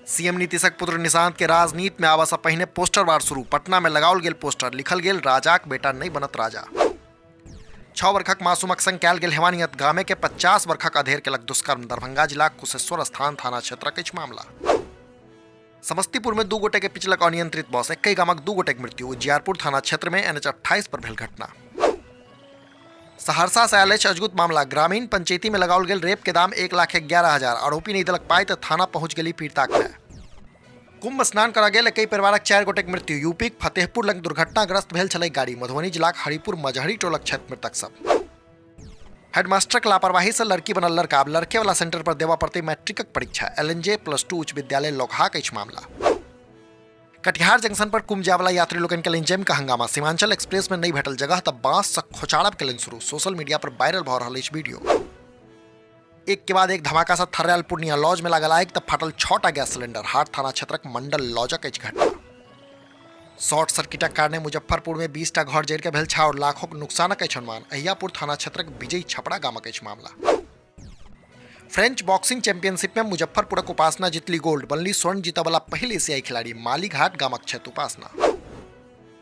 CM नीतीशक पुत्र निशांत के राजनीति में आबऽ सँ पहिने पोस्टर वार शुरू। पटना में लगाओल गेल पोस्टर, लिखल गेल राजाक बेटा नहि बनत राजा। 6 बरखक मासूमक संग कयल गेल हेवानियत, गामे के 50 बरखक अधेर केलक दुष्कर्म। दरभंगा जिलाक कुशेश्वर स्थान थाना क्षेत्रक अछि मामला। समस्तीपुर में 2 गोटे के पिचलक अनियंत्रित बस, एक्कहि गामक 2 गोटे के मृत्यु। उजियारपुर थाना क्षेत्र में एनएच 28 पर भेल घटना। सहरसा से आयल अछि अजगुत मामला। ग्रामीण पंचायती में लगाओल गेल रेप के दाम 1,11,000। आरोपी नहीं देलक पाई तऽ थाना पहुंच गेली पीड़िताक माय। कुंभ स्नान करऽ गेल एकहि परिवारक 4 गोटेक मृत्यु। यूपीक फतेहपुर लग दुर्घटनाग्रस्त भेल छलै गाड़ी। मधुबनी जिलाक हरिपुर मजहरी टोलक छथि मृतक सब। हेडमास्टरक लापरवाही से लड़की बनल लड़का, आब लड़के वाला सेंटर पर देबऽ पड़तै मैट्रिकक परीक्षा। एलएनजे +2 उच्च विद्यालय लोकहाक अछि मामला। कटिहार जंक्शन पर कुंभ जायवला यात्री लोकनि केलनि जमि कऽ हंगामा। सीमांचल एक्सप्रेस में नहि भेटल जगह तऽ बांस सँ खोचाड़ब केलनि शुरू। सोशल मीडिया पर वायरल भऽ रहल अछि वीडियो। एक के बाद एक धमाका सँ थर्रायल पूर्णिया लॉज में लागल आगि तऽ फाटल 6टा गैस सिलेंडर। हाट थाना क्षेत्रक मंडल लॉजक अछि घटना। शॉर्ट सर्किटक कारणे मुजफ्फरपुर में 20टा घर जरि कऽ भेल छाउर, लाखोक नुकसानक अछि अनुमान। अहियापुर थाना क्षेत्रक विजयी छपरा गामक अछि मामला। फ्रेंच बॉक्सिंग चैंपियनशिप में मुजफ्फरपुरक उपासना जितली गोल्ड, बनली स्वर्ण जीतऽ वाला पहिल एशियाई खिलाड़ी। मालीघाट गामक छथि उपासना।